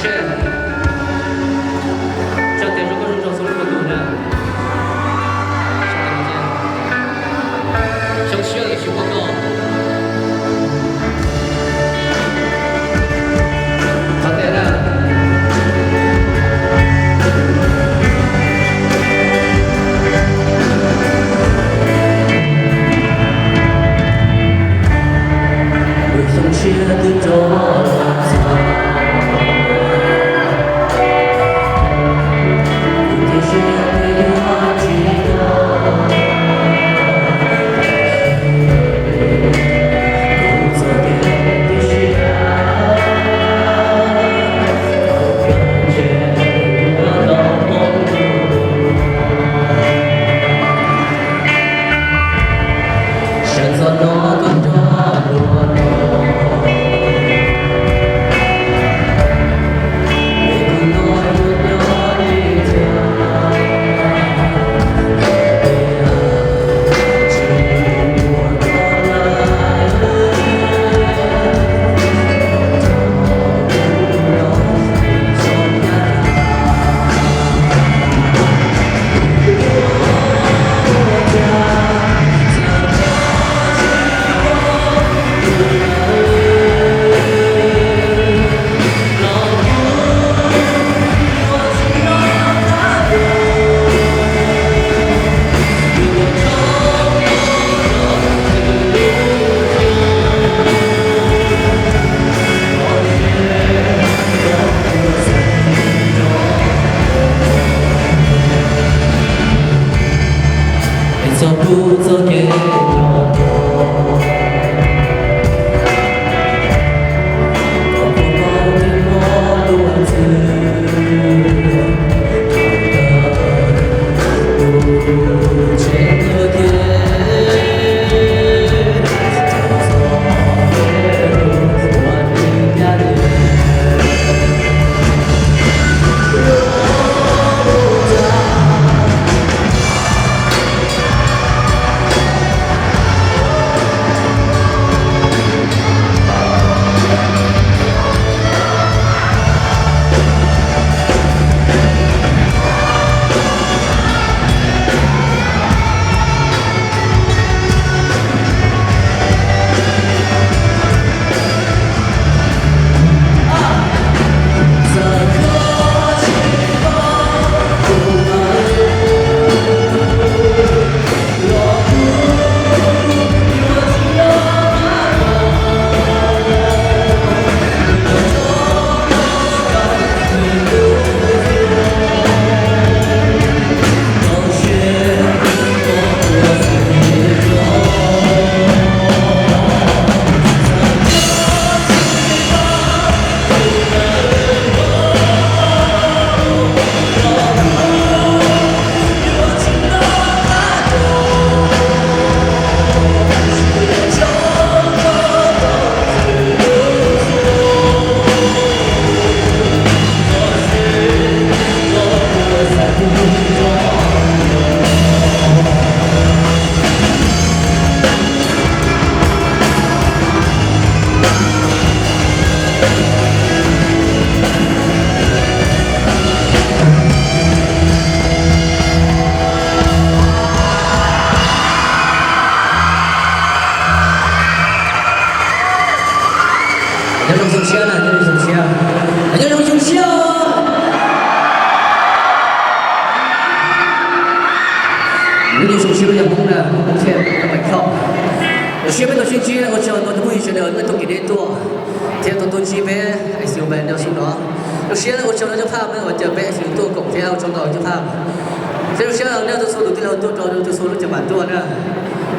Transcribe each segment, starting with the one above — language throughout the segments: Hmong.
Tsa tes rau koj zoo nraug txhua leej txhua tus na. Zoo siab tshwm sim ua koj. Thov tes na. Lub xyoo tshiab twb rov los txog, kuv thiaj siab tias yuav tsis tau. Kuv txom nyem thiab siab, thaum kawg ntshe yuav tau poob dua. Sawv ntxov no koj nrog luag los, es kuv no yuav nyob li cas? Tsis muaj koj lawm, thaum kuv los txom nyem. Es txog kuv txoj kev los, kom kuv paub tias muaj luag twg thaum kawg tus tsev tuag kiag, rau txoj kev hlub uas nws nyab li. Nyob zoo xyoo siab na, nyob zoo xyoo siab. Nyob zoo xyoo siab. Nyob zoo xyoo siab peb cov Hmoob na, Hmoob Thoob Tsheej, Hmoob Pais Khauj. Zoo siab peb tau sib ntsib, ua tsaug rau tus phooj ywg sawv daws nej tau kev deb tuaj thiab tau tuaj ntsib peb Ice Band nyob xyoo no. Zoo siab ua tsaug rau cov phaj uas caw peb Ice tuaj koom thiab ua tsaug rau cov phaj. Thiab zoo siab nej txhua tus tij laug tuaj rau txhua lub ceev npam tuaj na.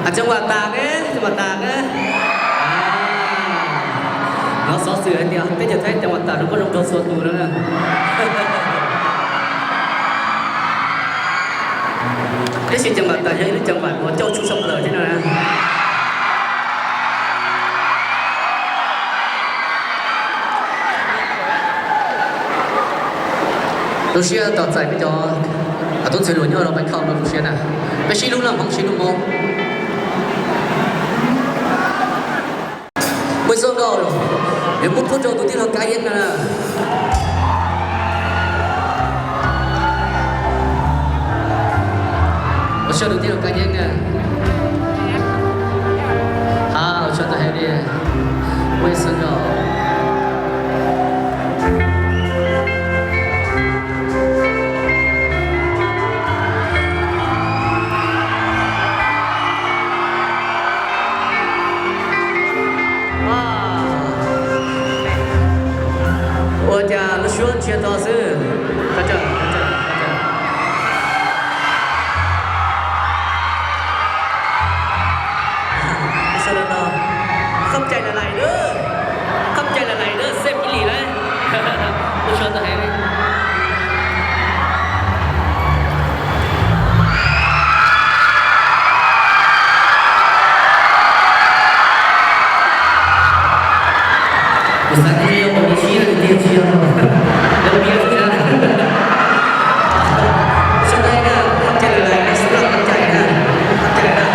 Hais ceev npam tas ne, ceev npam tas ne. Nov xov xwm hais tias peb cov Thaib ceev npam tas rau koj zoo nraug txhua tus no na. Tab sis ceev npam tas yog ib lub ceev npam uas coj tshoob tshaj plaws thiab no na. Zoo siab tos txais peb cov tub ntxhais hluas nyob rau Pais Khauj no, zoo siab na. Peb sib hlub na, Hmoob sib hlub Hmoob. Xuv Nkauj, yuav muab pub rau tus tij laug Kab Yeeb no na. Ua tsaug tus tij laug Kab Yeeb na. Hab ua tsaug ntau heev li. Xuv Nkauj. Ua cas lub suab ntsia to xwb. Khom cai lais lais, khom cai lais lais na, xeeb ib lim na. Ua tsaug ntau heev li. Kuv xav tias yog ua li sib tiag tiag tsis yog. Lawv piav xwb na. Sawv daws na, khom cai lais lais na, xub laj khom cai na, khom cai na.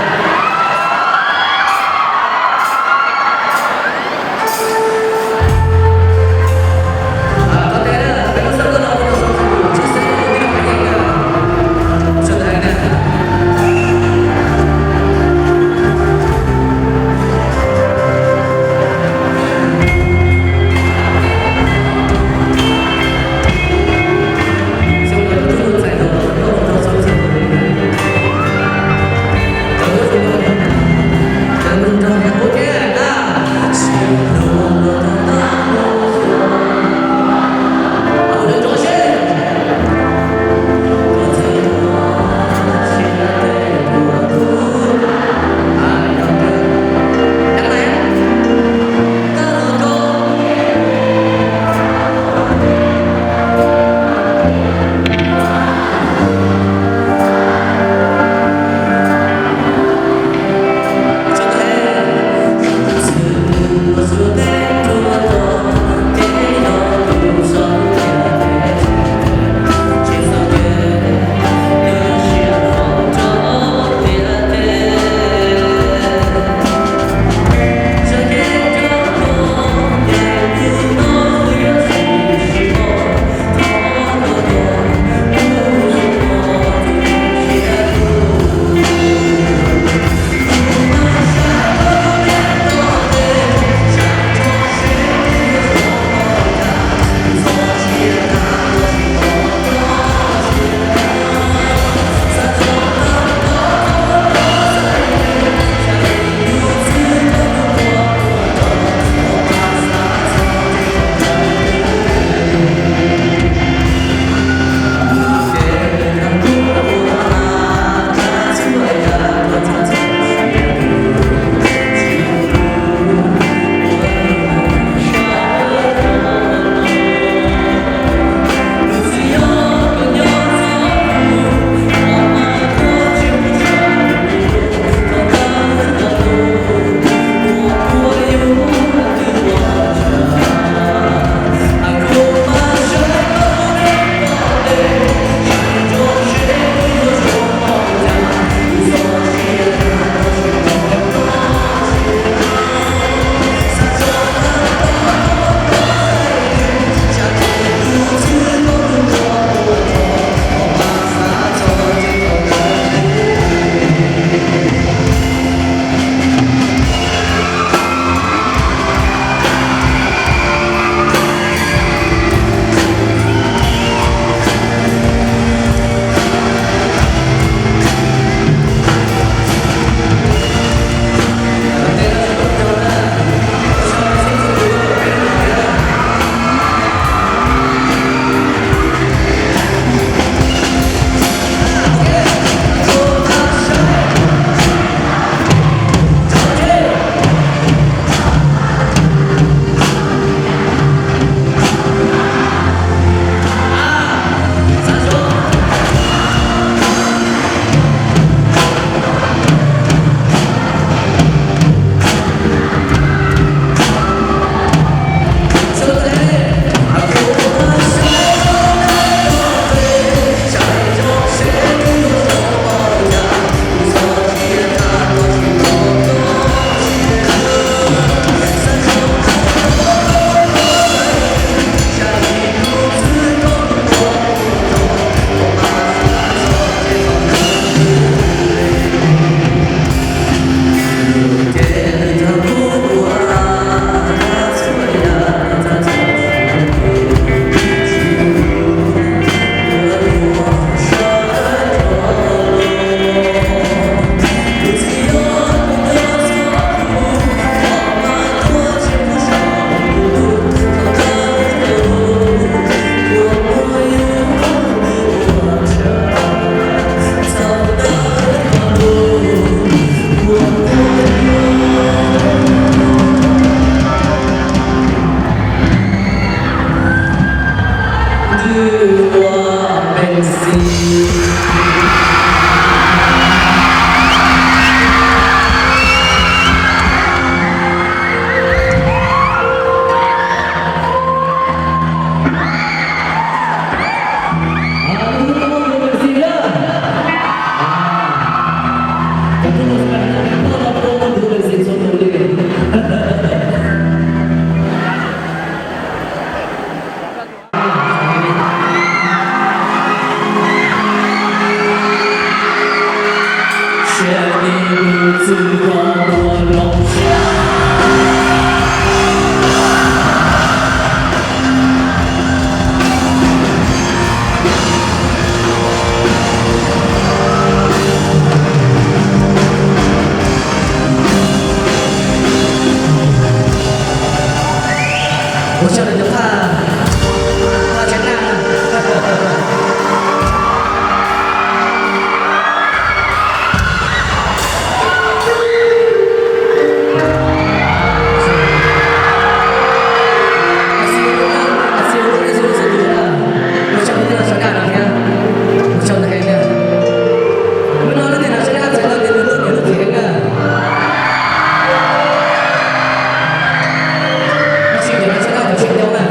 Ua tsaug rau cov phaj, phaj tsev naj. Ua tsaug rau nej sawv daws thiab, ua tsaug ntau heev li. Hnub no leej twg hnav tsho daj txhais tau tias nws lub niam lub txiv heev na. Tab sis cov hnav tsho daj cov tseem coob na.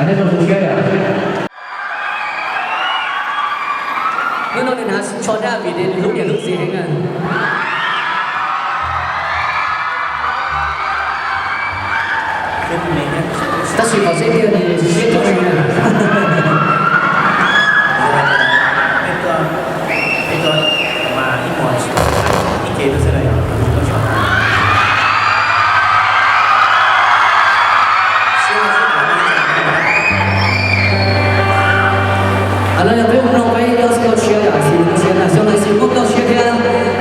Nej zoo siab yom? Hnub no nws hnav tsho daj vim nws hlub niam hlub txiv heev na. Tab sis qhov tseeb tiag nws siab tuag li na. Los yog peb mus mloog peb cov xib hwb siab yom, xib hwb siab na, xyoo no xib hwb muaj nkauj siab thiab,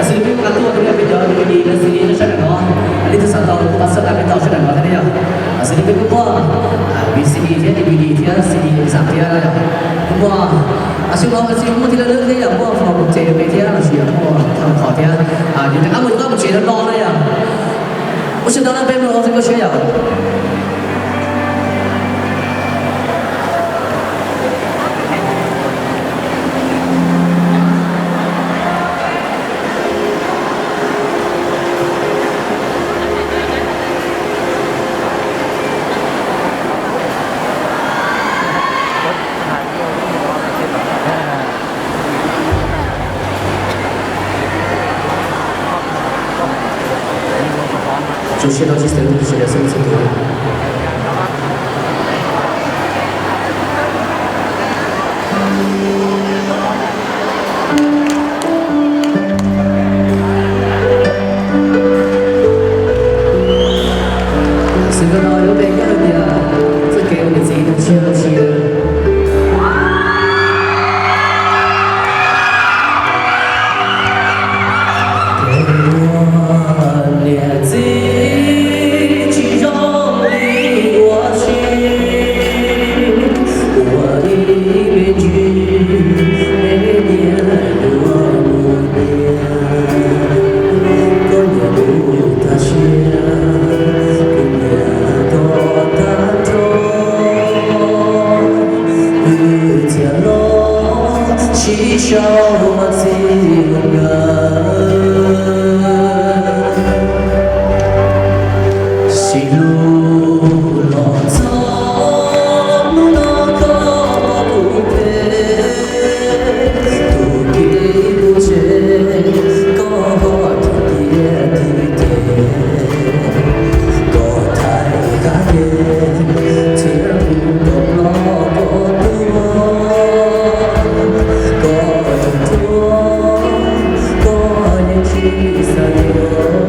xib hwb peb mus nqa tuaj thiab peb cov D V D lawv xib hwb sab nraum no, leej twg xav tau pab xab laj peb tau sab nraum no thiab yom. Xib hwb peb kuj muaj V C D thiab D V D thiab C D xam thiab yom. Kuj muaj, xyoo no xib hwb muaj thiab lawv thiab yom, muaj fo mus tsev rau peb thiab los sis yog muaj qhov thiab, yus rov qab mus rov qab mus tsev no no na yom. Ua tsaug ntau na, peb mloog nkauj siab yom. Tsuas siab rau tsis txawv sawv daws xwb txhua tus. Xwm kawg no yuav pe koj hais tias txoj kev ua niam txiv nws tsis yog lub siab. Kev ua niam txiv tsis zoo li ua si, ua ib me ntsis me nyiam yuav mus nyiam. Koj nyiam kuv tag siab, kuv nyiam koj tag nrho. Wb txiav los sib sau mas txij nkawm. Sib hlub los txog hnub no koj pom kuv phem, tus kev kuv tseg koj ho tau tiav twj tes. Koj thaij qab ke thiab kuv kom no koj tuag, koj tseem tuag, koj yeej tsis xav yuav.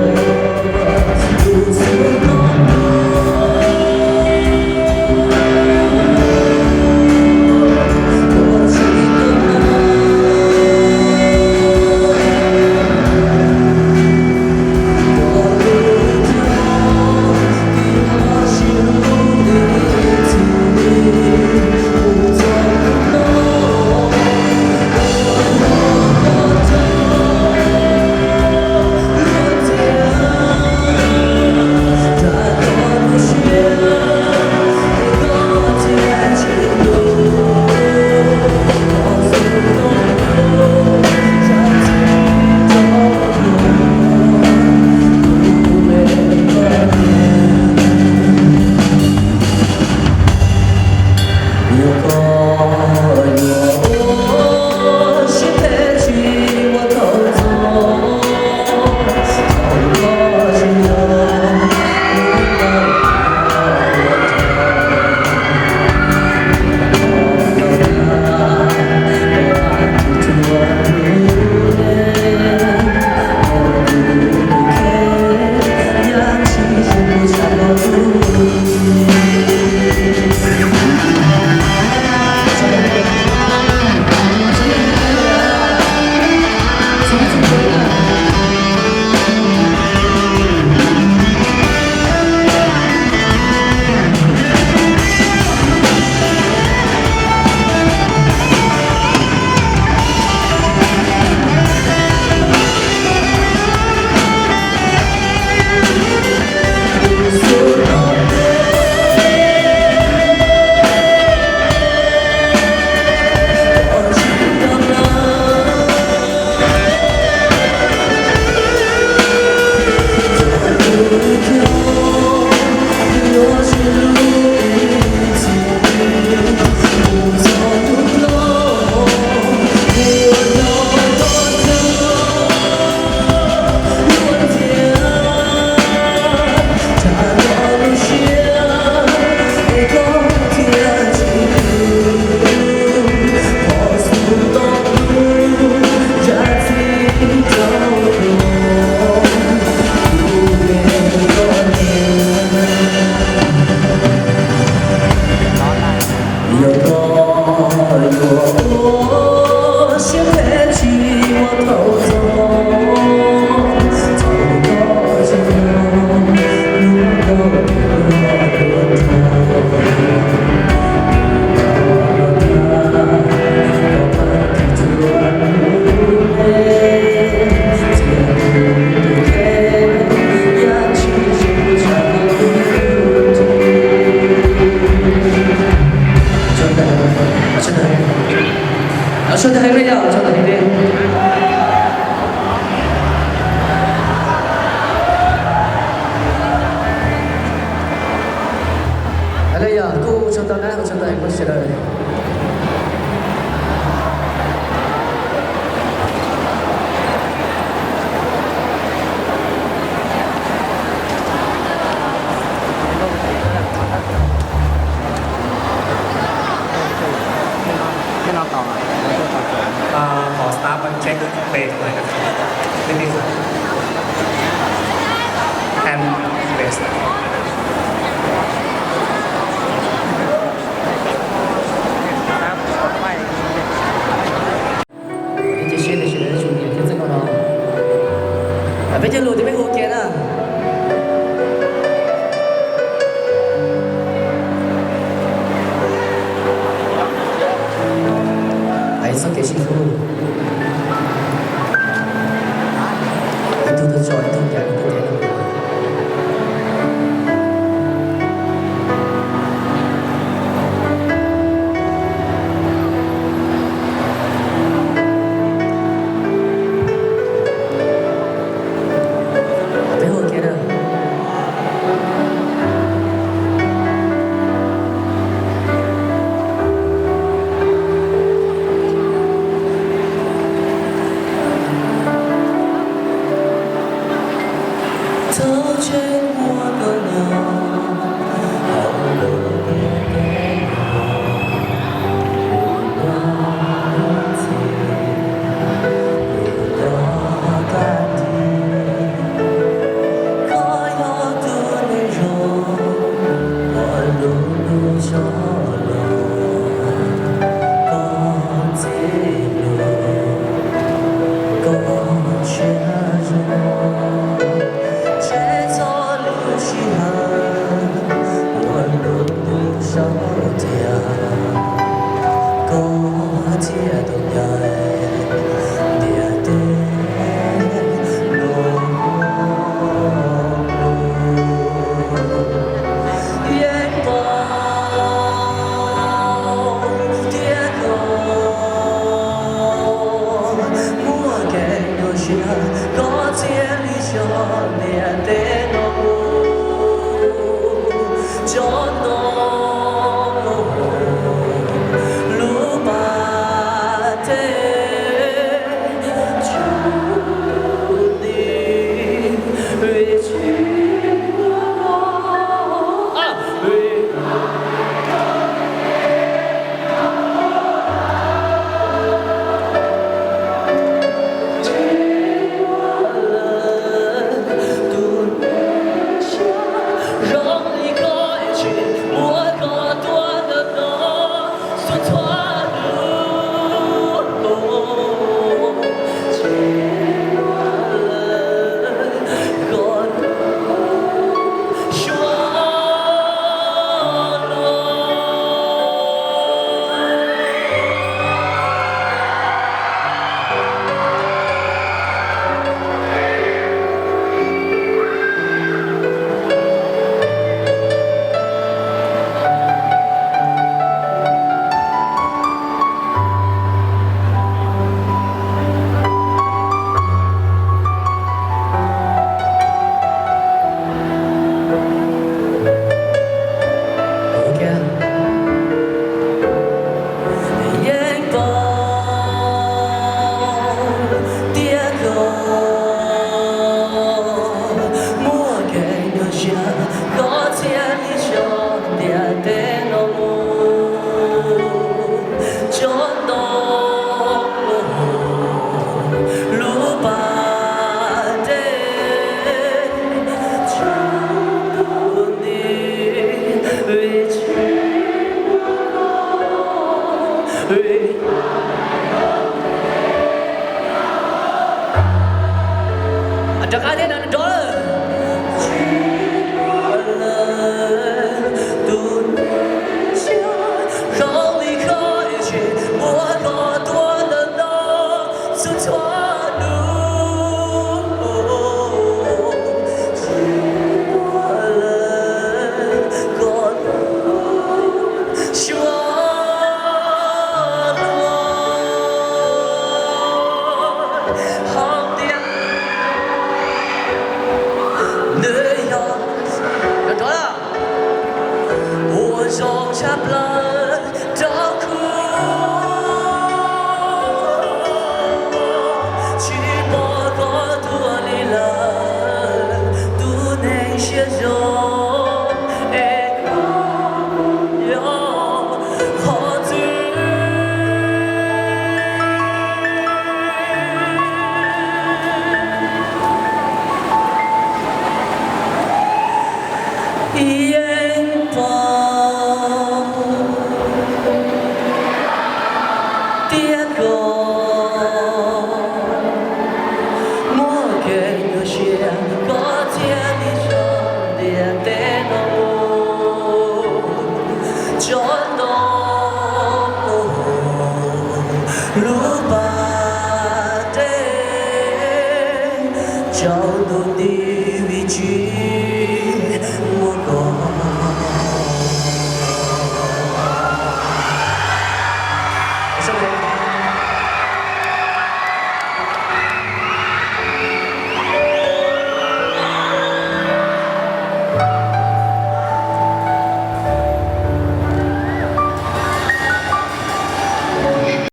Sawv daws heev li yog, sawv daws heev li. Heev li yog, kuj ua tsaug ntau na, ua tsaug ntau rau sawv daws. Qhov staff check page hmais na, peb peb xwb, and best. Cia siab tias sawv daws yuav tsum nyiam thiab txij no no. Peb cog lus tias peb ua ke na. Hais txoj kev sib hlub, ib tug tuaj tso ib tug ncaim ib tug ncaim. Peb ua ke na. Rov qab thiab no, nrov. Tus neeg siab zoo li koj, tsis muaj koj tuaj ntawm no txhua txhua hnub. Tsis muaj leej koj tuaj xyuas hluas. Hos tias nws yog, nrov, uas zoo tshaj plaws rau kuv, tsis pom koj tuaj li lawm, tus neeg siab zoo, es koj yog qhov twg? Yeej pom tias koj muaj kev nyuaj siab, koj thiaj li tso ntiaj teb no mus tso ntau lub pas dej rau tus nti vim tsis